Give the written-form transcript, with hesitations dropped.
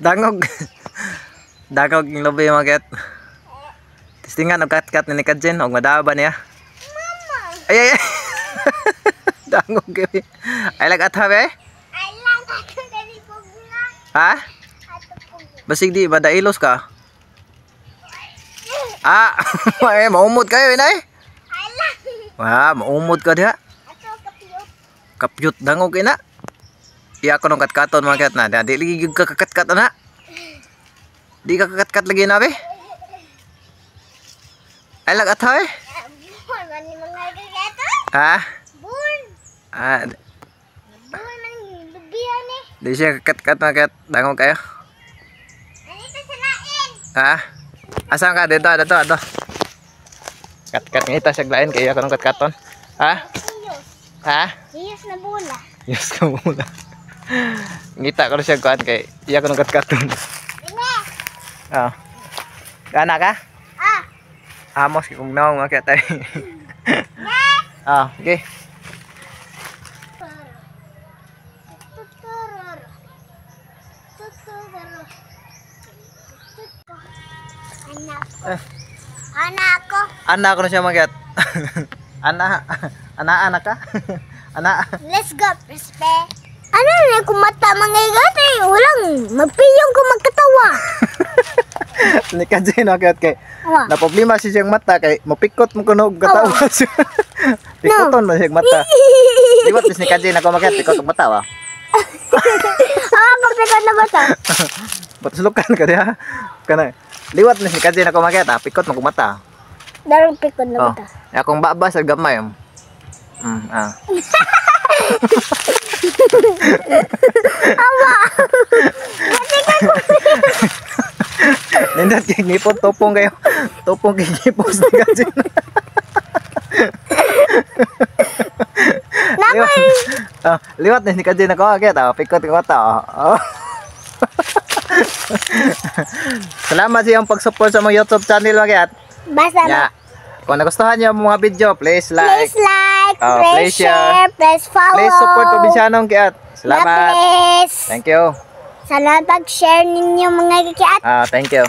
Dangog. Dangog yung lubi, mga kiat. Testingan og kat-kat ni Kajin og madaba niya. Ay ay ay. Dangog gyud. Ay lag atha be? Ay lang ato dali pugna. Ha? Ato pugna. Basig di ba dailos ka? Ah, ay maumod kayo inay. Ay lang. Wah, maumod ka diha. Ato kapiyot. Kapyut dangog ina. Iya ko nung katkaton, mga kiat na. Di lagi gyud ka kakatkat ana. Di ka kakatkat lagi na be. Ay lag atha eh. Bull man ni mga gato. Ha? Bull. Ah, Bull man lubihan eh. di siya kakatkat, mga kiat. Dangog kayo. Ano ito sa lain? Ha? Asan ka? Dito, dito, dito. Katkat ngita siya lain kaya ako nung katkaton. Ha? Iyos. Ha? Iyos na bola. Yes ka muna. Ngita ko na siya kuan kay iya ko nung katkaton. Dine. Ah. Gana ka? Ah. Amos kay kung naong mga kiat ay. Ah, okay. Anak ko. Eh. Anak ko. Ana ko na siya, mga kiat. Ana, ana anak ka? Ana. Let's go, Prispe. Ano na kumata mga gato eh. Walang magpiyong ko magkatawa. Ni ka dyan, mga kiat, kay Awa. na problema siya siyang mata kay mapikot mo kuno og katawa siya. Pikoton man siyang mata. Liwat bis ni Kajin ako makiat pikot og mata wa. Ah, kapikot na bata. Batuslukan ka diha. Kana liwat ni Kajin ako makiat ah, pikot mo kog mata. Darong pikot na Oh. bata. Akong baba sa gamay. Ah. Awa. Nindot kay ngipon tupong kayo. Tupong kay ngipon sa Kajin. Liwat, ah, liwat ni Kajin ako makiat ah, pikot kog mata. Oh. Oh. Salamat sa iyong pag-support sa mga YouTube channel, makiat. Basta Ya. Kung nagustuhan niyo ang mga video, please like, please like, Oh, please please share. share, please follow. Please support Provincianong Kiat. Salamat. Please. Thank you. Salamat pag-share ninyo, mga kikiat. Ah, thank you.